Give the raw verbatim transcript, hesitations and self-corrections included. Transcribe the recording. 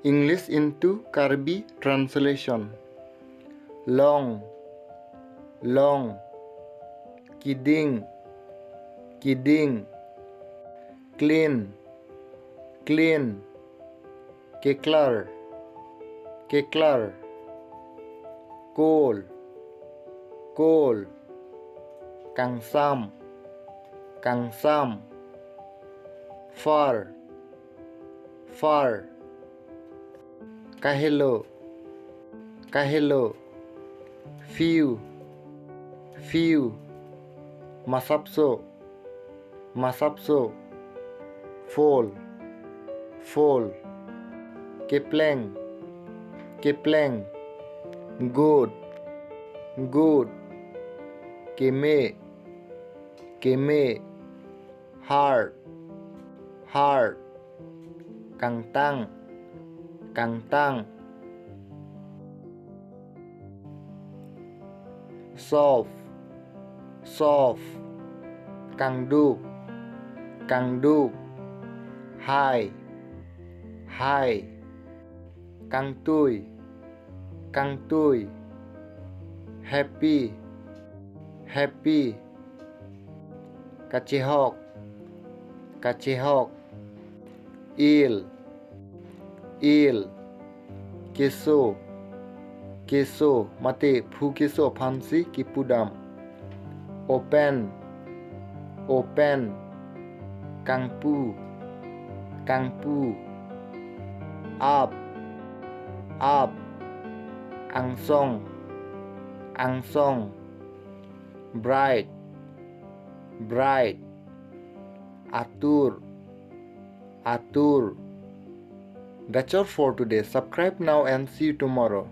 English into Karbi translation. Long, long. Kiding, kiding. Clean, clean. Keklar, keklar. Coal, coal. Kangsam, kangsam. Far, far. Kahelo, kahelo. Few, few. Masapso, masapso. Fall, fall. Kepleng, kepleng. Good, good. Keme, keme. Hard, hard. Kangtang, kangtang. Soft, soft. Kangduk, kangduk. High, high. Kangtui, kangtui. Happy, happy. Kachehok, kachehok. Ill, ill. Keso, keso. Mate phu keso aphansi kipudam. Open, open. Kangpu, kangpu. Up, up. Angsong, angsong. Bright, bright. Atur, atur. That's all for today. Subscribe now and see you tomorrow.